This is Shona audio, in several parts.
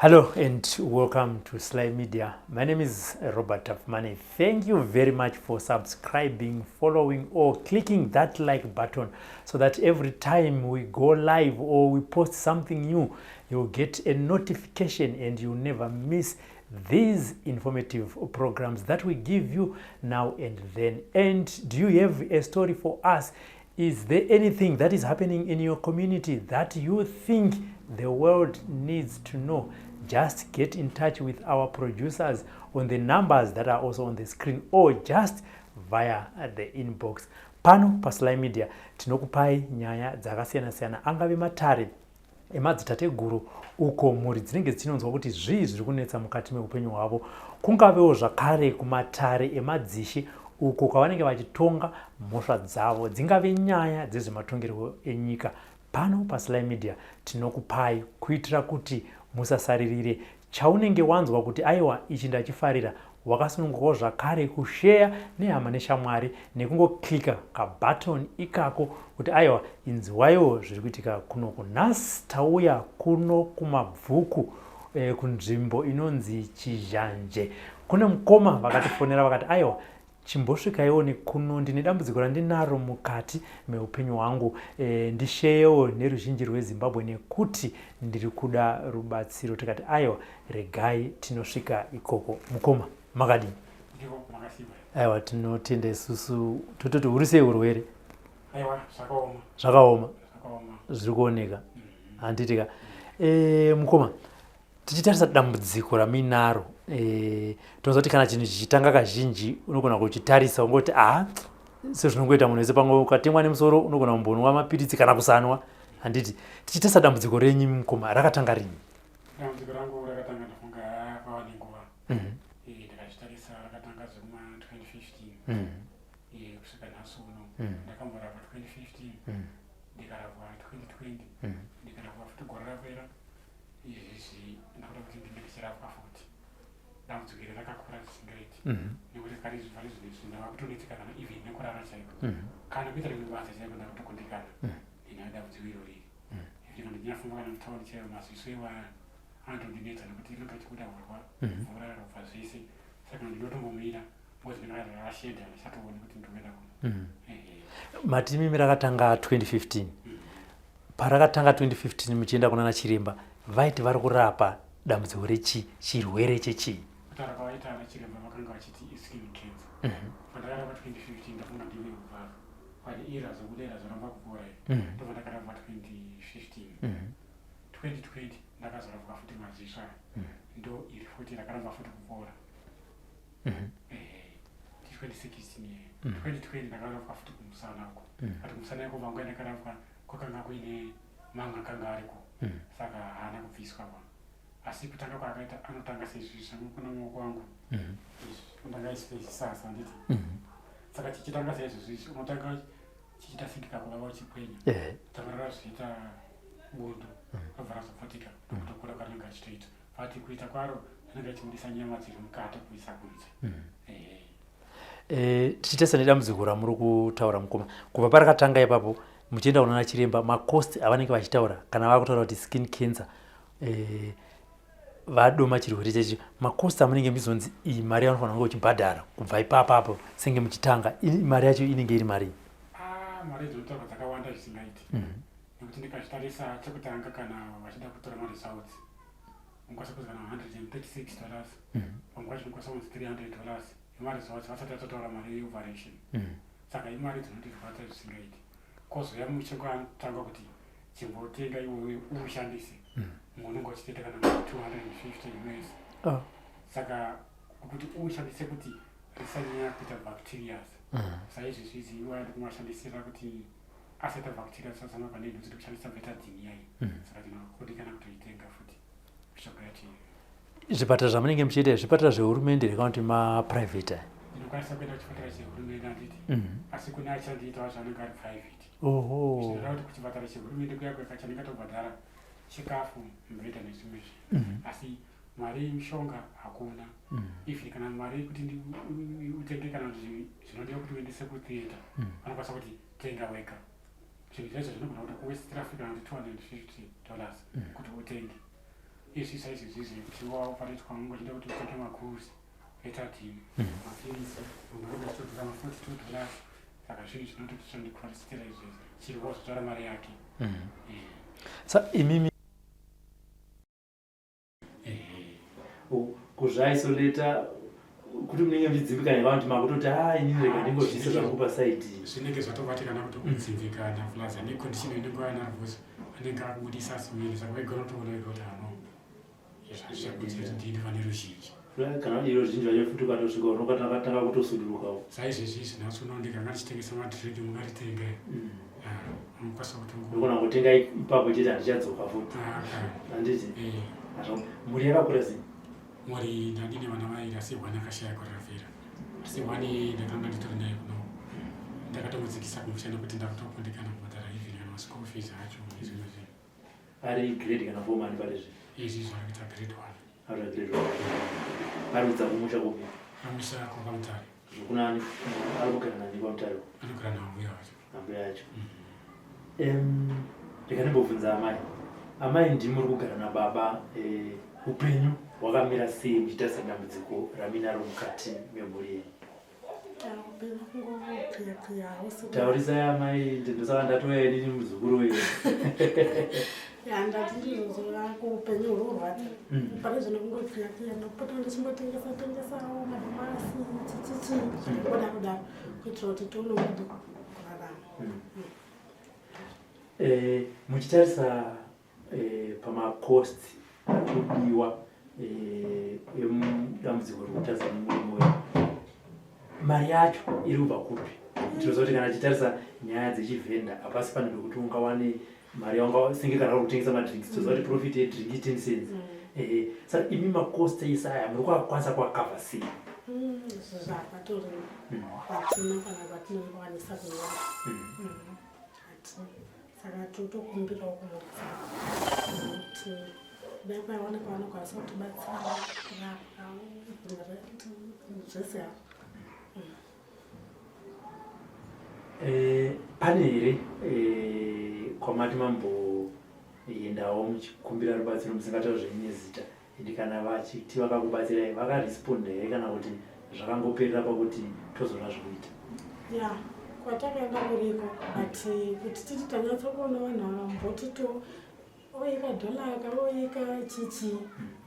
Hello and welcome to Sly Media. My name is Robert Tafmani. Thank you very much for subscribing, following, or clicking that like button so that every time we go live or we post something new, you'll get a notification and you'll never miss these informative programs that we give you now and then. And do you have a story for us? Is there anything that is happening in your community that you think the world needs to know? Just get in touch with our producers on the numbers that are also on the screen or just via the inbox. Pano paSly Media tinokupai nyaya dzakasiyana-siyana, angave matare emadzitateguru uko mhuri dzinenge dzichinonzwa kuti zvii zviri kunetsa mukati meupenyu hwavo, kungavewo zvakare kumatare emadzishe uko kwavanenge vachitonga mhosva dzavo, dzingave nyaya dzezvematongerwo enyika. Pano paSly Media tinokupai kuitira kuti musasaririre. Chaunenge wanzwa kuti aiwa, ichi ndachifarira, wakasunungukawo zvakare kusheya nehama neshamwari nekungoclicka kabutton ikako kuti aiwa, inzwaiwo zviri kuitika kunoku. Nhasi tauya kuno kuMabvuku, kunzvimbo inonzi Chizhanje. Kune mukoma vakatifonera vakati, "Aiwa, chimbosvikaiwo nekuno, ndine dambudziko randinaro mukati meupenyu hwangu, ndisheyewo neruzhinji rweZimbabwe nekuti ndiri kuda rubatsiro." Tikati, "Aiwa, regai tinosvika ikoko." Mukoma, makadini? Ndiko, makasimba? Aiwa, tinotenda isusu. Tototi huri sei urwere? Aiwa, zvakaoma. Zvakaoma? Zvakaoma. Zviri kuoneka, handitika? Mukoma, tichitarisa dambudziko ramuinaro, tinoziva kuti kana chinhu chichitanga, kazhinji unogona kuchitarisa ungoti a sezvinongoita munhu wese, pamwe ukatemwa nemusoro unogona kumbonwa mapiritsi kana kusanwa, handiti? Tichitarisa dambudziko renyu, mukoma, rakatanga rini? Dambudziko rangu rakatanga, ndafunga pava nenguva. Ndakazvitarisa, rakatanga zvekuma 2015 kusvika nhasi uno. Ndakamborapwa 2015, ndikarapwa 2020, ndikarapwa futi gore rapera. Izvezvi ndakuda kuti ndinge ndichirapwa futi. Dambudziko iri rakakura zvisingaiti, nekuti pari pari zvinezvi ndava kutonetseka kana even nekurara chaiko, kana kuita rimwe basa chaiko ndakutokundikana ndinayo dambudziko iro riri. Even kana ndinyafunga kana mutauni chaiyo, maziso iwaya anotondinetsa nekuti rinenge richikuda hurwa, mvura, robva zvese, saka ndinotombomira because ndinenge rashedha, ndichatooni kuti ndikuenda kuno. Ehe. Mati mimi rakatanga 2015. Parakatanga 2015 muchienda kuna nachiremba, vaiti vari kurapa dambudziko rechi chirwere chechii? Kutaura kwavaita ana chiremba, vakanga vachiti iskin cancer. Pandakarapwa 2015, ndafunga ndine kubva pane iri razobuda, iri razoramba kupora iri. Ndobva ndakarapwa 2015. 2020 ndakazorapwa futi maziso aya, ndo iri futi rakaramba futi kupora. Ehe, 2016 ye 2020 ndakarapwa futi kumusana uko, but kumusana iko panguva yandakarapwa kwakanga kuine mamwe akanga ariko, saka haana kubviswa pa. Asi kutanga kwaakaita, anotanga seizvi zvamukuna mumaoko wangu izvi, unotanga isasa, handiti? Saka chichitanga saizvozvo izvi, unotanga chichiita senge kakuvava uchikwenya, tanga razviita bundu, robva razoputika ndokutokura kwarinenge richitoita. But kuita kwaro rinenge richibudisa nyama dziri mukati kuisa kunze. Ehe. Tichitarisa nedambudziko ramuri kutaura, mukoma, kubva parakatanga ipapo muchienda kunana chiremba, macost avanenge vachitaura kana vava kutaura kuti skin cancer, vadoma chirwere chechi, macost amunenge muchizonzi iyi mari yavanofanira kunge uchibhadhara kubva ipapapo senge muchitanga, mari yacho inenge iri marii? Ah, mari dzinotaurwa dzakawanda zvisingaiti, nekuti ndikazvitarisa, chekutanga, kana vachida kutora maresults, unokwanisa kuzi kana $136, vamwe vacho unokwanisa kunzi $300 yemaresults, vasati vatotaura mari yeoperation. Saka imari dzinotirwadza zvisingaiti. Kozouya muchengo anotanga kuti chimbotenga iwewe uushandise, mumwe unenge uchitoita kana 250 US. Oh. Saka kuti uushandise kuti risanyanya kuita bacterias, saizvezvi izi iwaya ndikumashandisira kuti asaita bacteria sasama pane inhu dziri kushandisa Betadine yayi. Saka tinokundikana kutoitenga futi mishonga yacho iyoyo. Zvipatara zvamunenge muchiita, zvipatara zvehurumende here kana kuti maprivate aya? Ndinokwanisa kuenda kuchipatara chehurumende, handiti? Asi kune achandiitawo zvaanenge ari private. Oho. Zvinoreva kuti kuchipatara chehurumende kuya kweka chandinge tobhadhara chikafu, mubhedha nezvimwe zvinhu, asi mari yemishonga hakuna. Even kana mari yekuti utenge kana kuti zvinodiwa kuti uendese kutheatre, vanokwanisa kuti tenga wega. Zvinhu zvacho zvinogona kuti kuwestira kana kuti $250 kuti utenge. Izvi saizvezvizvi kuti waoparetwa unongochida kuti utenge makurusi betadine, mapiritsi, munhu anenge achitodhura ma 42 dollars. Saka zvinhu zvinototondikwarisitira izvezvi chiri wazotora mari yake. Sa imimi kuzviisolata kuti munenge muchidzimbikana nevanhu kuti makutoti a inini rega ndingozviisa zvangu pasaidi. Zvinenge zvatobatikana kuti kudzimbikana plus ane condition inenge anarvos anenge akubudisa simiri, saka vaigona kutoona vega kuti ano zvakuti ndini vane ruzhinji. Kana iro zhinji vacho futi ukatosvika unokatanga kutosudurukawo. Saizvezvi izvi nhasi uno ndikanga ndichitengesa madrink, mungaritenge. Unokwanisa kutongo ndogona kutenga ipapo chete, handichadzoka futi, handiti? Mhuri yakakura sei? Mhuri ndandine vana vairi, asi one akashaya gore rapera, asi one ndakanga nditori naye kuno. Ndakatomutsikisa kumusha nekuti ndakutokundikana kubhadhara even kana maschool fees acho nezvimwe zvinhu. Ari grade kana form ani pari zvinhu izvi? Zvari kuita grade one. Ari grade one. Ari kudza kumusha kupi? Kumusha kwaMutare. Zvokunani? Ari kugara nani kwaMutare? Anogara nambuya wacho. Nambuya yacho. Rega ndimbobvunza amai. Amai, ndimi muri kugara nababa. Upenyu hwakamira sei muchitarisa dambudziko raminaro mukati memhuri yenyu? Upenyu kungopfuya-pfuya hausi. Taurisai amai, ndosaka ndatouya inini, muzukuru wenyu. Ya, ndati ndizvozvo, kuupenyu hurwadza. Pane zvino kungopfuya-pfuya, ndopota ndichimbotengesa tengesawo madomasi, chichichi, zvakangodaro kudaro, kuitira kuti tione kudi kurarama. Muchitarisa pamacost ari kudiwa emudambudziko riri kutarisa nemurume wenyu, mari yacho iri kubva kupi? Tinoziva kuti kana tichitarisa nyaya dzechivhenda, hapasi pane pekuti ungawane mari yaunga senge kana uri kutengesa madrinks. Toziva kuti profit yedrink 10 cents. Saka imi macost ese aya muri kuakwanisa kuacover sei? Zvakatori hatina kana kwatinokwanisa kuiwana, hatina. Saka totokumbirawo kumurisa kuti dai kwaiwanikwa vanokwanisa kutibatsira kurapwa zvese hazvo. Pane here kwamati mamboendawo muchikumbira rubatsiro, musingatauri zvenyu nezita? Ende kana vachiti vakakubatsirai, vakaresponda here, kana kuti zvakangoperera pakuti tozoona zvekuita? Ya, kwatakaenda kuriko, but kuti titi tanyatsokuona vanhu ava mbotito oika dholaka oika chichi,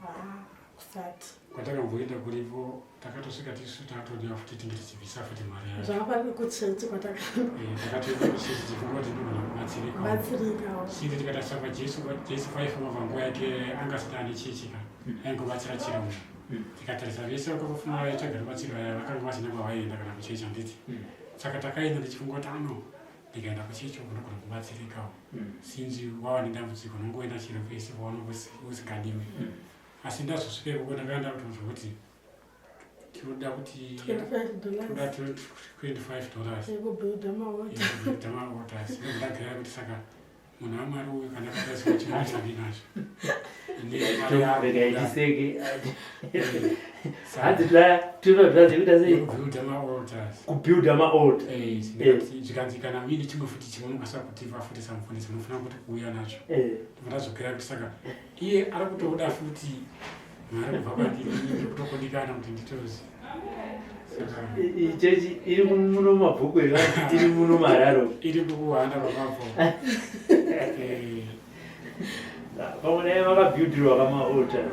haa, kusati. Kwatakamboenda kuripo, takatosvika tisu tatodiwa futi tinge tichibvisa futi mari yacho. Zvakafanira kuchechi kwatakaenda. Takatoenda kuchechi tichifunga kuti ndogona kubatsirika. Batsirikawo. Sinzi tikatarisa paJesu, Jesu paifamba panguva yake anga asati ane chechi ka, aingobatsira chero munhu. Tikatarisa vese vakafuma vaitsvaga rubatsiro vaya, vakanga vasina kwavaienda kana kuchechi, handiti? Saka takaenda ndichifunga kuti ano ndikaenda kuchechi uku ndogona kubatsirikawo, sinzi wava nedambudziko unongoenda chero pese paunenge usingadiwi. Asi ndazosvika ikoko ndakaenda kutonzwa kuti tinoda kuti 25 dollars. Toda $25 yekubuilda maaltar. Yekubuilda maaltars. Ndagaya kuti saka munhu waMwari uyu kana akatariswa chimwe chandinazvo. Ine mari yako. Rega ndiseke. Hanzi toda $25 yekuita sei? Yekubuilda maaltars. Kubuilda maaltar. Zvikanzi kana uine chimwe futi chimwe unokwanisa kutipa futi samufundisi, unofanira kuti kuuya nacho. Ndazokera kuti saka iye ari kutoda futi mari kubva kwandiri, ndikutokundikana kuti nditozi. Saka Chechi iri muno mumabhuku here, iri muno muHarare? Iri kukuhanda papapo. Pamwe dai vakabuildirwa kamaaltars,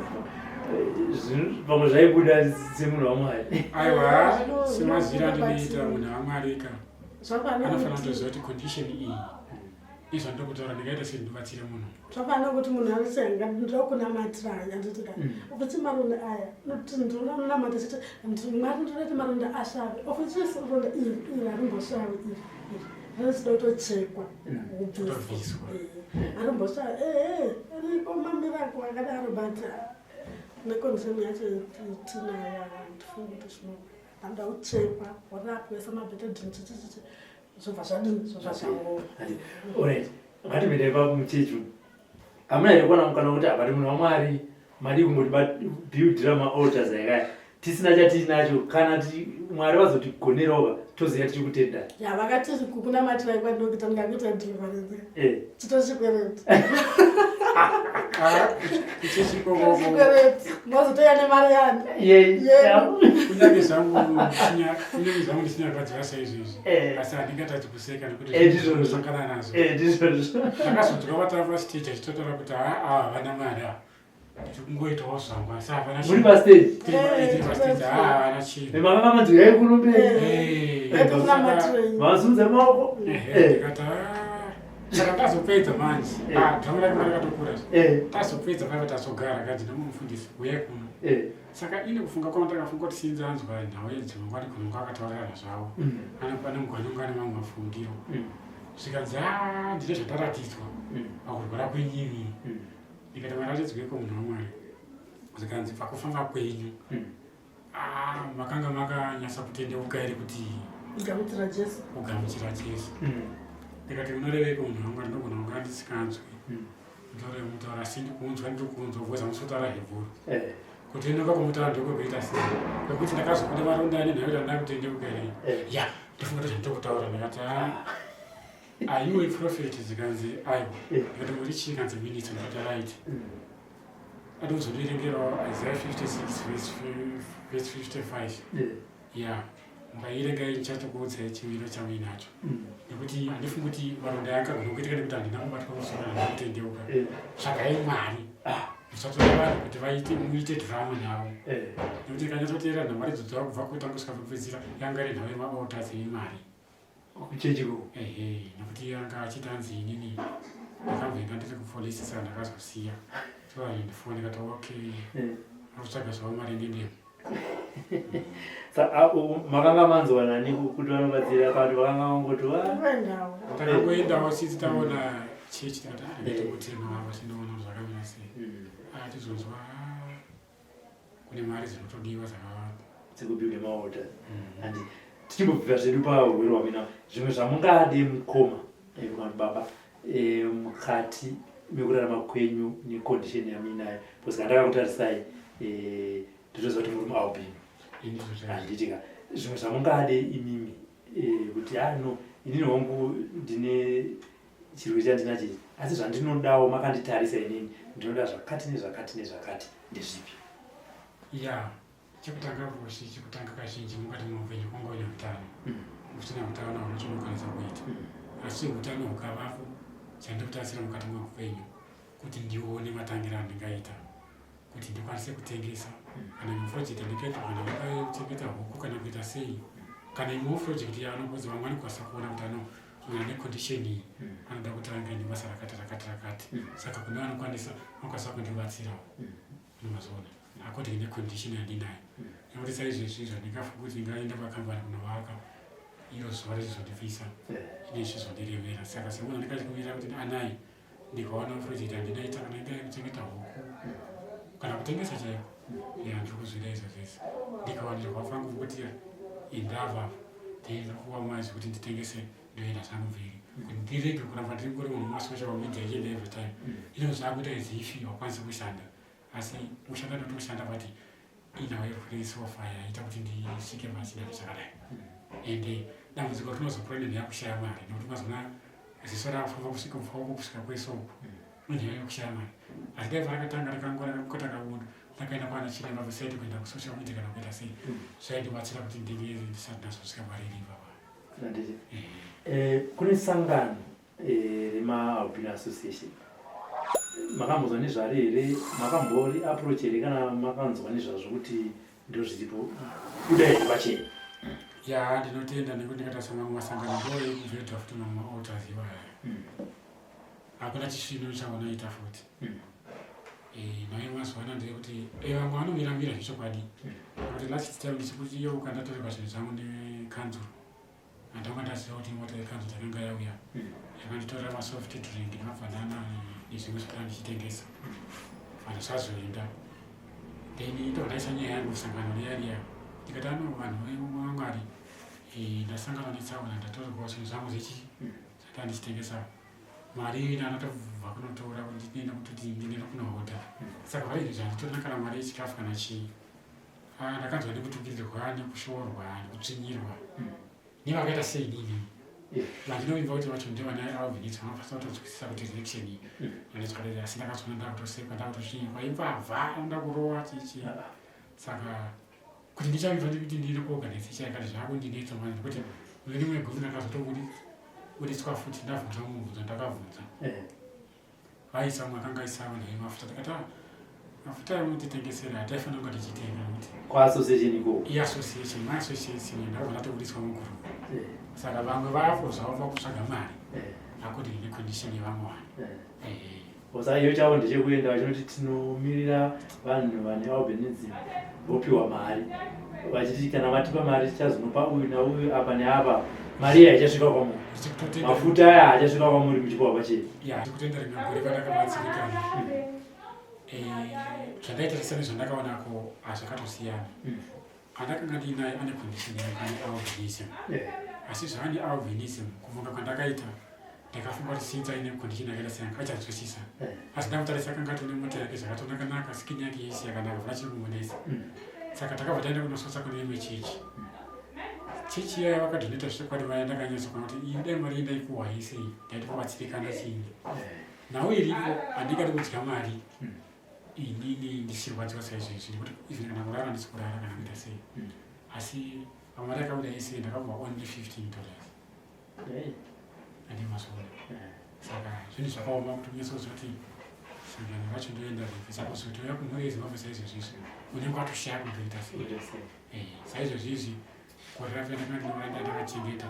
pamwe zvaibuda semunhu waMwari. Aiwa, semazira andinoita, munhu waMwari ka Zvafanira anofanira kuti kutoziva kuti condition iyi nezvandokutaura ndingaita sei ndibatsire munhu. Zvafanira kuti munhu aritenga ndokunamatira, handitika? Kuti maronda aya, nokuti ndinonamata chete, Mwari, ndinoda kuti maronda asvave, of which ronda iri iri harimbosvavi, iri iri rinochida kutochekwa, kubviswa. Kutobviswa. Harimbosvavi. Ehe, aripo mamiracle akadaro, but necondition yacho tinayo, handifungi kuti zvino anoda kuchekwa, worapwa samabetadine, chichichichi, zvobva zvadini, zvobva zvaoma. Alright, ngatipinde pamuchechi. Hamuna here kuwana mukana wekuti havati munhu waMwari, madii kungotibuildira maaltars akaya tisina chatiinacho, kana Mwari vazotigonerawo? Toziva tichikutenda. Ya, vakati kukunamatirai kwandinokuita ndingakuita deliverance. Chito chikwereti. Ah, ichichi ikoko. Chikwereti. Mozotoya nemari yani. Yeah. Kunyange zvangu kunyange zvangu ndichinyarwadziwa saizvizvi, asi handingatadzi kuseka nekuti Ndizvozvo. zvinosangana nazvo. Ndizvozvo. Ndakazonzwa vatava pastage achitotaura kuti haa, ava havana mari ava, ndiri kungoitawo zvangu, asi havana Muri pastage. Tiri pastage, haa, havana chinhu. Makanga manzwirai kuno mberi. Vaikukunamatirai. Masimudza maoko. Ehe, ndikati "Ah." Saka tazopedza manje. Ah, dhama rake rakatokura. Tazopedza paiva tazogara kanzi nomumufundisi, uyai kuno. Saka ine kufunga kwangu ndakafunga kuti sinzi anzwa nhau yedzimangwani kunonga akataurirana zvavo, pane mugwanonga ane mamwe mafungiro. Zvikanzi, a, ndine zvandaratidzwa pakurwara kwenyini. Ndikati, maratidzweko, munhu waMwari? Zvikanzi, pakufamba kwenyu, ah, makanga makanyatsa kutendeuka here kuti Gamuchira Jesu. Kugamuchira Jesu? Ndikati, unoreveiko, munhu waMwari? Ndogona kunga ndisinganzwi. Mutaure mutaura, asi ndikunzwa, ndiri kunzwa voza musutaura Hebhuru. Kutendeuka kwamutaura ndokwekuita sei? Kwekuti ndakazobuda maronda ane nhau ndanda kutendeuka here? Ya, ndofunga kuti zvandiri ndikati, "Ah, are you a prophet?" Zikanzi, aiwa. Ndikati, muri chii? Kanzi, minister. Ndikati, right. Adozondirengerawo Isaiah 56 verse 55. Ya, mukairenga ndichatokuudzai chimiro chamuinacho, nekuti handifungi kuti maronda yakagona kuitika nekuti handina kubatwa musoro, handina kutendeuka. Tsvagai Mwari. Musatora vanhu kuti vaite muite drama navo, nekuti ndikanyatsoteera nhamba redzo dzava kubva kutanga kusvika pakupedzisira, yanga iri nhau yemaaltars emari. Kuchechiko. Ehe, nekuti yanga achiti anzi inini ndakamboenda ndiri kupolisi, saka ndakazosiya. So ndifoni ndikati, okay, akutsvaga zvavo mari nendemo. Makanga manzwa nani kuti vanobatsira, kana kuti vakanga vangoti wa Kuendawo. Takangoendawo sisi taona chechi, tikati, ah, nditokutenga vava tindoona kuti zvakamira sei. Atizonzwa kune mari dzinotodiwa dzakawanda. Dzekubuilda maaltars. Handi tichimbobvira zvedu pahwero hwamina, zvimwe zvamungade, mukoma, kana baba, mukati mekurarama kwenyu necondition yamuinayo, because kana ndakakutarisai, ndinoziva kuti muri mualbino. Indizvo chaizvo. Handiti ka? Zvimwe zvamungade imimi, kuti ah, no, inini hongu ndine chirwere chandinacho ichi, asi zvandinodawo, makanditarisa inini ndinoda zvakati nezvakati nezvakati, ndezvipi? Ya, chekutanga voshi, chekutanga kazhinji mukati meupenyu kunge uine utano. Usina utano hauna chaunokwanisa kuita, asi utano hukavapo, chandikutarisira mukati meupenyu kuti ndione matangira andingaita kuti ndikwanise kutengesa kana imwe project andikaita, kana vakakuchengeta huku kana kuita sei, kana imwewo project yaanobudza vamwe vanokwanisa kuona kuti ano munhu ane condition iyi anoda kuti ange nebasa rakati rakati rakati. Saka kune vanokwanisa, vanokwanisa kundibatsirawo, unomazoona, according necondition yandinayo, nekuti saizvezvi zvandingafunga kuti ndingaenda pakambani kunovaka, iro zuva richizondipisa, ine zvichizondiremera. Saka semunhu andikachikumirira kuti anai ndikaona project yandinaita, kana inga yekuchengeta huku kana kutengesa chaiko, ya, ndiri kuzvida izvo zvese. Ndikawanirwa pangu kuti indava ndinokuwa mari zvekuti nditengese, ndoenda zvangu mberi kuti ndirege kuramba ndiri kuri munhu masocial media ichienda every time. Ino zvakuita izifi wakwanisi kushanda, asi kushanda ndotoshanda, but inawo yekusofa yaita kuti ndisvike pachinhu chakadai. Ende dambudziko rinozokura nenyaya yekushaya mari, nekuti ukazoona ziso rakufamba kusvika kubva uko kusvika kwese uku, nenyaya yekushaya mari. Asi dai parakatanga rakangora rakangotanga budo rakaenda kwana chiremba beside kuenda kusocial media kana kuita sei, zvaindibatsira kuti ndinge ndisati ndazosvika pariri ipapa. Handiti kune sangano remaAlbino Association? Makambonzwa nezvari here? Makambori approach here, kana makanzwa nezvazvo kuti ndo zviripo kudai pachena? Ya, ndinotenda, nekuti ndikatarisa mamwe masangano ndo ekubhedha futi mamwe maaltars iwaya, hakuna chisvino chavanoita futi. Naye mazuva ano ndeyekuti vamwe vanomiramira zvechokwadi, nekuti last time ndichikuyeuka ndatorerwa zvinhu zvangu nekanzuro, handanga ndaziva kuti mota yekanzuro yakanga yauya yakanditorera masoft drink nemabhanana nezvimwe zvakanga ndichitengesa. Vanhu zvazoenda, then ndobva ndaisa nyaya yangu kusangano riya riya, ndikati, ano vanhu vaMwari, ndasangana netsaona, ndatorerwa zvinhu zvangu zvechi zvandanga ndichitengesa. Mari iyi ndanatobva kunotora kuti ndinoenda kutoti ndinoenda kunohodha, saka vari zvanditorina kana mari yechikafu kana chii. Ah, ndakanzwa nekutukirirwa nekushorwa nekutsvinyirwa. Nevakaita sei nini, vandinovimba kuti vacho ndevana albinism, vanofanira kutonzwisisa kuti reaction iyi ane zvakadai. Asi ndakazoona ndakutosekwa, ndakutosvinyikwa, imbavha, anoda kurowa, chichi. Saka kuti ndichavimba ndikuti ndiende kuorganization yakati, zvakundinetsa manje, nekuti mune rimwe group ndakazotobudiswa futi. Ndabvunza mubvunzo, ndakabvunza vaisa mwe akanga aisa vanhu vemafuta. Tikati, "Ah, mafuta amunotitengesera hataifanira kunga tichitenga nekuti Kwaassociation ikoko. Iassociation, maassociation." Ndakabva ndatobudiswa mugroup. Saka vamwe vapo zvavo vakutsvaga mari according necondition yevamwe vanhu. Saka iyo chavo ndechekuenda vachinoti tinomirira vanhu vane albinism, vopiwa mari, vachiti kana vatipa mari tichazonopa uyu nauyu apa neapa. Mari iya ichasvika kwamuri. Ndichikutotenda. Mafuta aya achasvika kwamuri muchipiwa pachena. Ya, ndikutenda. Rimwe gore pandakabatsirikana, zvandaitarisa nezvandakaonako hazvakatosiyana. Andakanga ndiinaye ane condition yake, ane albinism. Asi zvaane albinism, kufunga kwandakaita, ndakafunga kuti since aine condition yakaita seyanga achanzwisisa. Asi ndamutarisa, akanga atone mota yake zvakatonakanaka, skin yake yese yakanaka, vana chiri kumunetsa. Saka takabva taenda kunosotsa kune imwe chechi. Chechi iya vakadonata zvechokwadi vaya. Ndakanyatsa kuona kuti iyi dai mari ndaikuhwa yese iyi, ndaiti kubatsirikana chiini. Nhau iripo, handingadi kudya mari inini ndichirwadziwa saizvezvi, nekuti even kana kurara ndisi kurara kana kuita sei. Asi pamari yakabuda yese ndakapuwa only $15. Handimazviona. Saka zvinhu zvakaoma kuti unyatsoziva kuti sangano racho ndoenda ripi. Saka kuzotouya kumhuri yeZimbabwe saizvozvizvi, unenge watoshaya kundoita sei. Saizvozvizvi gore rapera ndakanga ndinoranda ndakachengeta,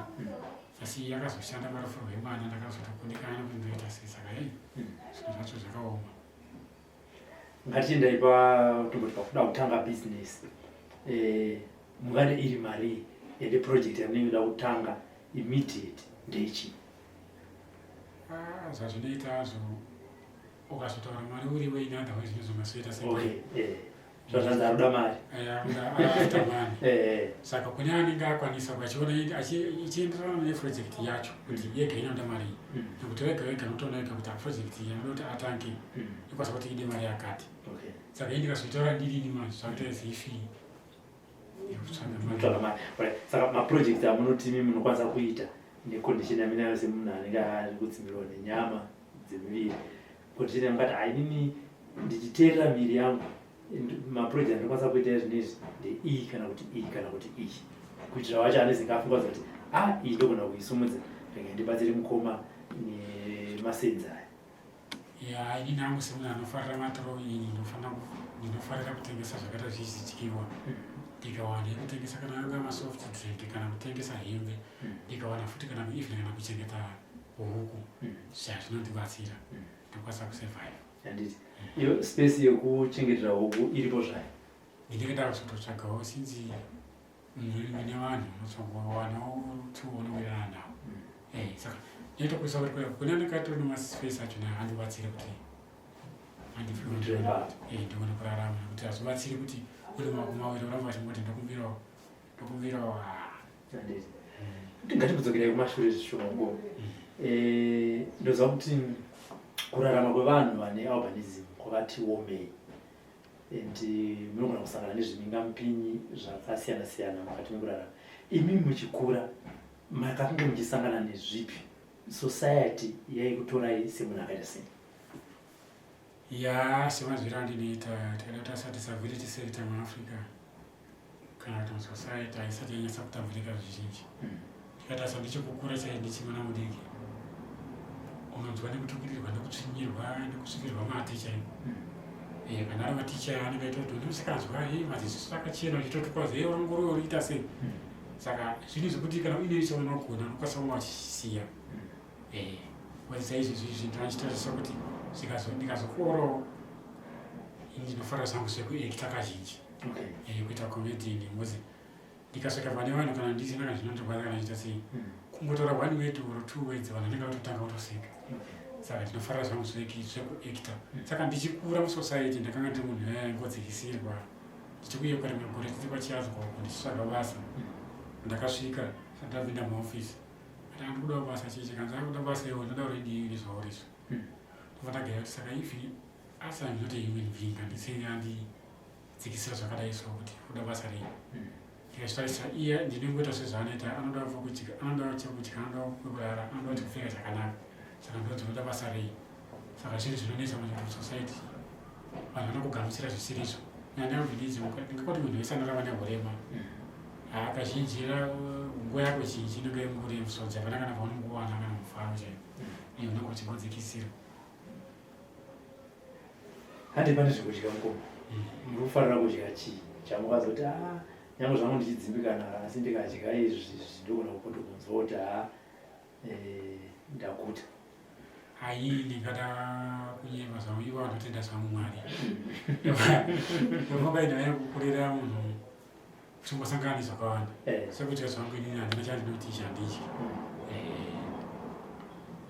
asi yakazoshanda parufu rwemwana, ndakazotokundikana kuti ndoita sei. Saka hei, zvinhu zvacho zvakaoma. Ngatichiendai pa tomboti pakuda kutanga bhizinesi, mungade iri mari ende project yamunenge muda kutanga immediate ndeichi? Ah, zvazvinoita azvo, ukazotaura mari uriwe in other ways zvinozongasoita. Okay, zvazvanzi aruda mari. Seaita mari. Saka kune anenge akwanisa ukachiona ichienderana neproject yacho kuti yega inoda mari iyi, nekuti wega wega unotoona wega kuti project iyi anoda kuti atange ikwanisa kuti ide mari yakati. Saka ini ndikazoitaura ndirini manje, zvakuita zifi yekutsvaga mari. Munotsvaga mari. Alright, saka maprojects amunoti imi munokwanisa kuita necondition yaminayo semunhu anenge ari kutsimbirwa nenyama dzemuviri, condition yamungati, "Ainini ndichiteerera miviri yangu, maproject andinokwanisa kuita izvinezvi ndeiyi kana kuti iyi kana kuti iyi," kuitira wacho anezenge afunga kuti, "A, iyi ndogona kuisumudza, rega ndibatsire mukoma nemasenzi aya"? Ya, inini hangu semunhu anofarira matoro, ini ndinofarira kutengesa zvakaita zvichidyiwa. Ndikawana yekutengesa, kana anga masoft drink kana kutengesa hembe, ndikawana futi kana even kana kuchengeta huku, zvazvinondibatsira, ndokwanisa kusurvive. Handiti iyo space yekuchengetera huku iripo zvayo? Ndinenge ndakuzototsvagawo, since mune vanhu unotsvagowanawo tiunowirirana navo. Saka ndinotokuisa kuti kune anenge atori nemaspace achona andibatsire kuti Kuitira ipapo. Ndione kurarama, nekuti hazvibatsiri kuti uri maoko mawiri uramba uchingoti ndokumbirawo, ndokumbirawo, ah. Handiti kuti ngatimbodzokerai kumashure zvishoma ngoma. Ndoziva kuti kurarama kwevanhu vane albinism kwakati omei and munogona kusangana nezvimhingamupinyi zvakasiyana siyana mukati mekurarama. Imi muchikura makange muchisangana nezvipi? Society yaikutorai semunhu akaita sei? Ya, semazviro andinoita, tikada kutarisa disability sector muAfrica kana kuti musociety haisati yanyatsa kutambirika zvizhinji. Tikatarisa ndichikukura chai, ndichimwana mudiki, unonzwa nekutukirirwa, nekutsvinyirwa, nekusvikirwa mate chaiko. Kana ari maticha anenge aita kuti usikanzwa, "Ei, maziso akachena," uchitotukwa, "Ei, wanguruwe uriita sei?" Saka zvinhu zvekuti kana uine chaunogona, unokwanisa kunge wachisiya. Saizvozvi izvi ndinochitarisa kuti ndikazokorawo, ini ndinofarira zvangu zvekuacta kazhinji. Kuita comedian, because ndikasvika pane vanhu kana ndisina kana zvinondirwadza kana chiita sei, kungotaura one word or two words, vanhu vanenge vatotanga kutoseka. Saka ndinofarira zvangu zvekuacta. Saka ndichikura musociety ndakanga ndiri munhu aingodzikisirwa. Ndichikuyeuka rimwe gore tiri kwaChiadzwa uko ndichitsvaga basa. Ndakasvika, ndapinda muofisi, ati, "Handikudawo basa." Chichi kanzi, "Akuda basa iwo, ndoda uridii nezvaurizvo." Ndobva ndagaya kuti saka if asi I'm not a human being, handisei andidzikisira zvakadai so kuti kuda basa rei? Ndikazvitarisa iye ndinongoita sezvaanoita, anoda kudya, anoda chekudya, anoda kwekurara, anoda kuti kupfeka zvakanaka. Saka ndinoti unoda basa rei? Saka zvinhu zvinonetsa musociety, vanhu vanokugamuchira zvisirizvo. Nyaya ndinzi ndingakoti munhu wese anorarama nehurema, haa, kazhinji nguva yako zhinji inenge ingori yemusodzi, hapana kana paunongowana kana mufaro chaiwo. Iwe unenge uchingodzikisirwa. Handi pane zvekudya mukoma, muri kufarira kudya chii chamukazoti, a nyange zvangu ndichidzimbikana, asi ndikadya izvi ndogona kutokunzwa kuti ha, ndaguta? Hai, ndingada kunyema zvangu, ivo vanotenda zvangu Mwari. Ndofunga inhaya yekukurira munhu uchingosangana nezvakawanda. Sekudya zvangu inini handina chandinoti ichi handidyi,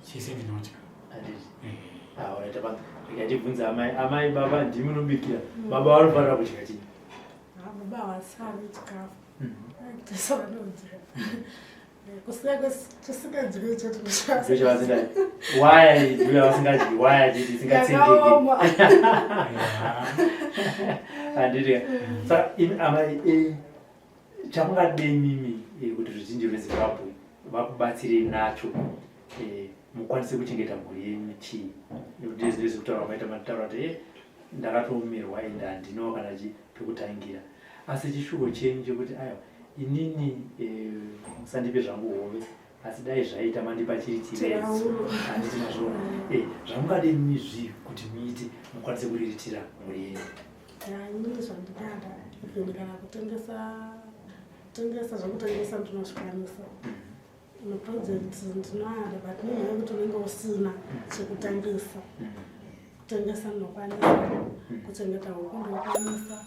chese ndinodya. Handiti? Alright, apa rega amai. Amai, baba ndimi munobikira. Baba vanofanira kudya chii? Baba havasari chikafu, tese vanodya, kusiya chisingadyiwi chete. Ndochavasingadi. Why ndiyo vasingadyi? Why achiti isingatsengeki? Yakaoma. Handiti? Saka imi amai, chamungadei mimi kuti ruzhinji rweZimbabwe vakubatsirei nacho, mukwanise kuchengeta mhuri yenyu chii? Nekuti ndezviri kutaura maita, mataura kuti ndakatoomerwa ende handinawo kana chi pekutangira, asi chishuwo chenyu chekuti aiwa, inini musandipe zvangu hove, asi dai zvaita mandipa chiri chiredzo. Chirauro. Handiti mazviona? Zvamungade imi zvii kuti muite mukwanise kuriritira mhuri yenyu? Ya, inini zvandingada, even kana kutengesa, kutengesa zvekutengesa ndinozvikwanisa. Maproject ndinoada, but nenyaya yekuti unenge usina chekutangisa. Kutengesa ndinokwanisa, kuchengeta huku ndinokwanisa,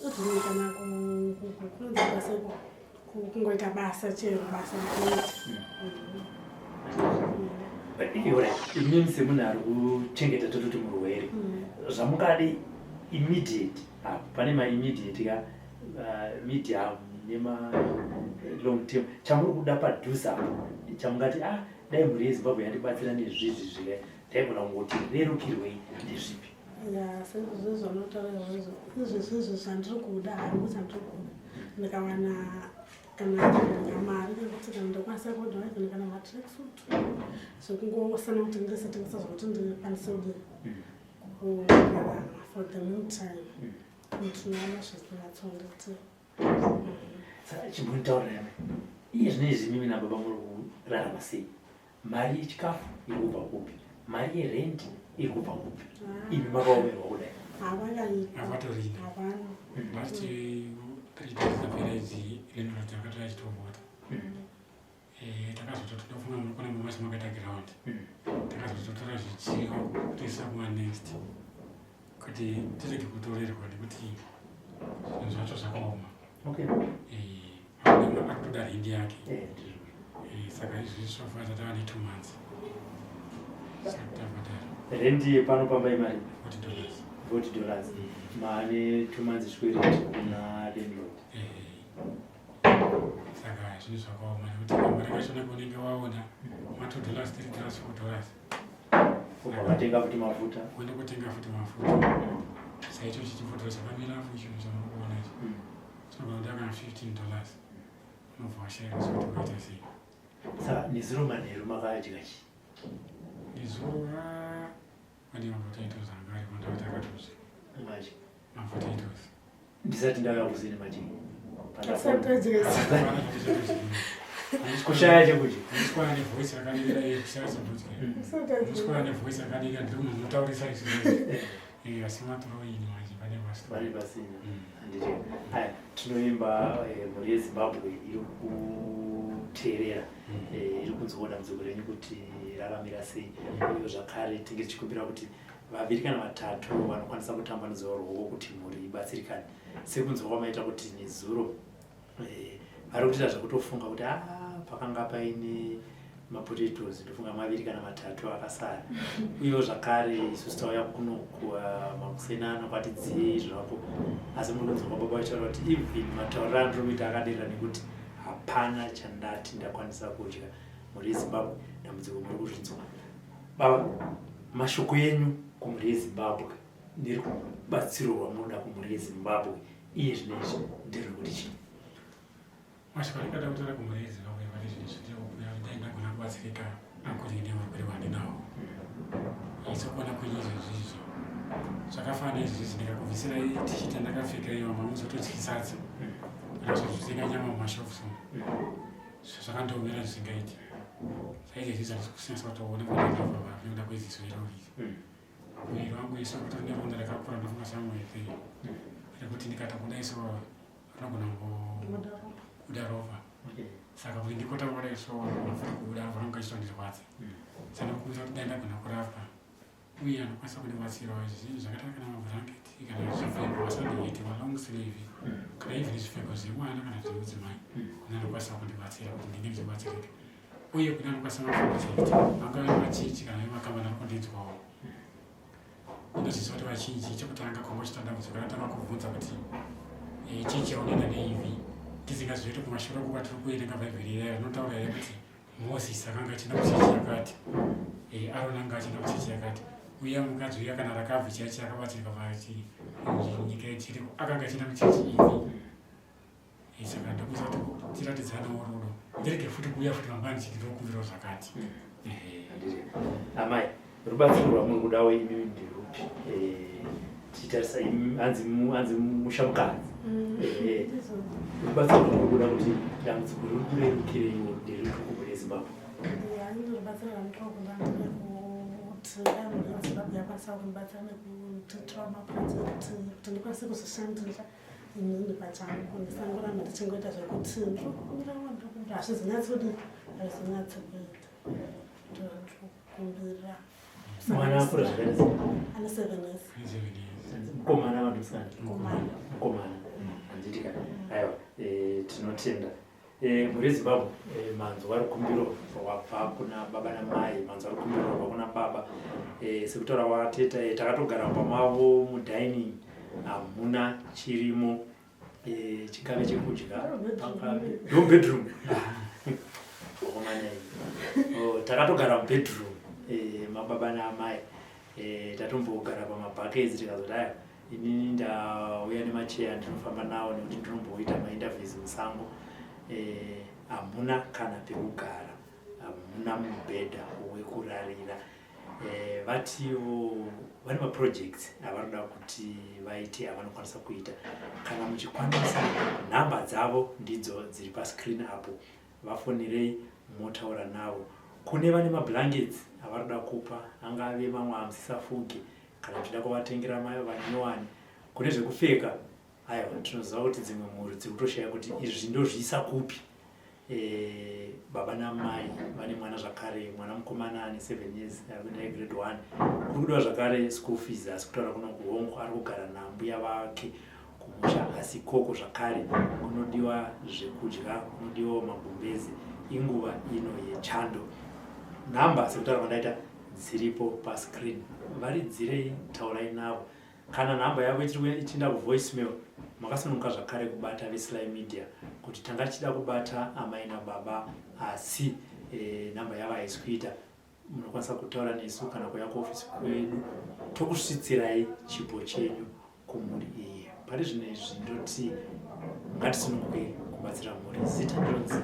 even kana kunonzi basa kungoita basa chero basa ndinoita. Alright, imimi semunhu ari kuchengeta, tototi murwere, zvamungade immediate apo pane maimmediate ka, medium nema long term, chamuri kuda padhuze apo, chamungati, ah, dai mhuri yeZimbabwe yandibatsira nezvizvi zvika, ndaigona kungoti rerukirwei, ndezvipi? Ya, sezvizvo zvanotaura izvozvo, izvezvizvi zvandiri kuda, hangu chandiri kuda, ndikawana kana mari yekuti kana ndokwanisa kuodha even kana matracksuit, zvekungosana kutengesa tengesa, zvokuti ndikwanise kudii, kurarama for the meantime, ndinoona zvisingatsonditi. Saka chimbonditaurira yamai, iye zvino izvi mimi nababa muri kurarama sei? Mari yechikafu iri kubva kupi? Mari yerendi iri kubva kupi, imi makaomerwa kudai? Havakaita. Havatorina. Havana. Last 3 days dzapera idzi, landlord akati achitovhota. Takazototi tofunga muri kuona mamasi makaita ground. Takazototora zvichiyo kutoisa kuma next kuti tirege kutorerwa, nekuti zvinhu zvacho zvakaoma. Ari kutoda rendi yake. Ndizvo. Saka izvizvi so far tatava ne2 months sati tabhadhara. Rendi yepano pamba imari? $40. $40. Maane 2 months chikwereti kuna landlord. Saka zvinhu zvakaoma, nekuti kamari kachona kaunenge waona ma$2, $3, $4. Ubva watenga futi mafuta. Uende kutenga futi mafuta, saicho chichibhodhoro chakamira apo icho chamuri kuona ichi, chinogona kuda kana $15, unobva washaya kuti unoita sei. Saka nezuro manheru makadya chii? Nezuro ane mapotatoes anga ariko, ndakati akatozvi Machi? Mapotatoes. Ndisati ndauya kusini machi? Asatadya. Kushaya chekudya. Ndisikuona nevoice rakanakira kushaya chekudya. Ndisikuona nevoice rakanakira, ndiri munhu unotaurisa izvi, asi maturoini manje pane pane pasina. Handiti? Aya, tinoimba mhuri yeZimbabwe iri kuteerera, iri kunzwawo dambudziko renyu kuti rakamira sei. Uye zvakare tinge tichikumbira kuti vaviri kana vatatu vanokwanisa kutambanudzawo ruoko kuti mhuri ibatsirikane, sekunzwa kwamaita kuti nezuro vari kutoita zvekutofunga kuti a pakanga paine mapotatoes, ndofunga maviri kana matatu akasara. Uyewo zvakare isusu tauya kuno makuseni kwatidziyei zvako, asi muri kunzwa kwababa vachitaura kuti even matauriro andiri kuita akaderera nekuti hapana chandati ndakwanisa kudya. Mhuri yeZimbabwe, dambudziko muri kuzvinzwa. Baba, mashoko enyu kumhuri yeZimbabwe nerubatsiro rwamunoda kumhuri yeZimbabwe iye zvino izvi nderwekuti chii? Mashoko andingada kutaura kumhuri yeZimbabwe pane zvinhu zviri kuuya dai ndagona kubatsirika according neurwere hwandinawo. Sokuona kwenyu izvozvi izvi zvakafanana izvizvi ndikakubvisirai tichita ndakapfeka iyo mamuzotodyisatsa kana zvozvitenga nyama mumashops zvakandiomera zvisingaiti. Saizvezvi zvandisi kusinasa kutoona kwandakabva vapi nekuda kweziso irori. Muviri wangu iso kutori neronda rakakura ndofunga somewhere there rekuti ndikatokudai so rinogona kubuda ropa. Saka kuti ndikotama kudai so rinofana kubuda ropa rinonga richitondirwadza. Saka ndokumbira kuti dai ndagona kurapwa uye anokwanisa kundibatsirawo izvi zvinhu zvakaita kana mabhurangeti kana zvipfeko vasandiheti malong sleeve kana even zvipfeko zvemwana kana zvemudzimai kune anokwanisa kundibatsira kuti ndinge ndichibatsirika uye kune anokwanisa maproject angave machechi kana vemakambani ari kundinzwawo ndinozviziva kuti vazhinji chekutanga kwanga uchita dambudziko ratanga kubvunza kuti eh, chechi yaunoenda neivi tisingazivi kuti kumashure uko kwatiri kuerenga bhaibheri iya rinotaura here kuti mozisi akanga achienda kuchechi yakati eh, aroni anga achienda kuchechi yakati uye mukadzi uya kana rakabvi chaichi akabatsirika panyika yejeriko akanga achienda kuchechi ivi. Eh, saka ndakuza kuti tiratidzane rudo ndirege futi kuuya futi mangwana ndichiti ndokumbirawo zvakati. Handiti amai, rubatsiro rwamuri kudawo imimi nderupi? Tichitarisa imi hanzi hanzi musha mukadzi, rubatsiro rwamuri kuda kuti dambudziko rikurerukireiwo nderupi kumhuri yeZimbabwe? Ini rubatsiro rwandiri kuda nderekuti dai mhuri yeZimbabwe yakwanisa kundibatsira nekutiitirawo maproject kuti ndikwanise kuzvishandira inini pachangu, ndisangoramba ndichingoita zvekuti ndinokumbira, ndinokumbira, hazvizonyatsodi, hazvizonyatsokuita. Ndinokumbira. Mwana akura zvakaita sei? Ane 7 years. Mukomana vanhu musikana? Mukomana. Mukomana, handiti ka? Aiwa, tinotenda. Mhuri yeZimbabwe, manzwa rukumbiro rwabva kuna baba namai, manzwa rukumbiro rwabva kuna baba. Sekutaura kwateta, takatogara mumba mavo mudining hamuna chirimo, chingave chekudya, pangave ndo bedroom. Vakomana, oh, takatogara mubedroom, mababa naamai. Tatombogara pamabhakezi, tikazoti aya inini ndauya nemacheya ndinofamba nawo nekuti ndinomboita mainterviews musango. Hamuna kana pekugara, hamuna mubhedha wekurarira. Vatiwo vane maprojects avanoda kuti vaite avanokwanisa kuita. Kana muchikwanisa, nhamba dzavo ndidzo dziri pascreen apo, vafonirei motaura navo. Kune vane mablankets avanoda kupa, angave mamwe amusisafuge kana muchida kuvatengera vanyowani, kune zvekupfeka. Aiwa, tinoziva kuti dzimwe mhuri dziri kutoshaya kuti izvi ndozviisa kupi. Baba namai vane mwana zvakare, mwana mukomana ane 7 years ari kuenda grade 1, kuri kudiwa zvakare school fees. Asi kutaura kuno kuhongo ari kugara nambuya vake kumusha, asi koko zvakare kunodiwa zvekudya, kunodiwawo magumbezi, inguva ino yechando. Nhamba sekutaura kwandaita dziripo pascreen, varidzirei, taurai navo. Kana nhamba yavo ichienda kuvoicemail, makasununguka zvakare kubata veSly Media kuti tanga tichida kubata amai nababa asi nhamba yavo haisi kuita. Munokwanisa kutaura nesu kana kuuya kuofisi kwedu tokusvitsirai chipo chenyu kumhuri iyi. Pari zvino izvi ndoti ngatisunungukei kubatsira mhuri. Zita ndinonzi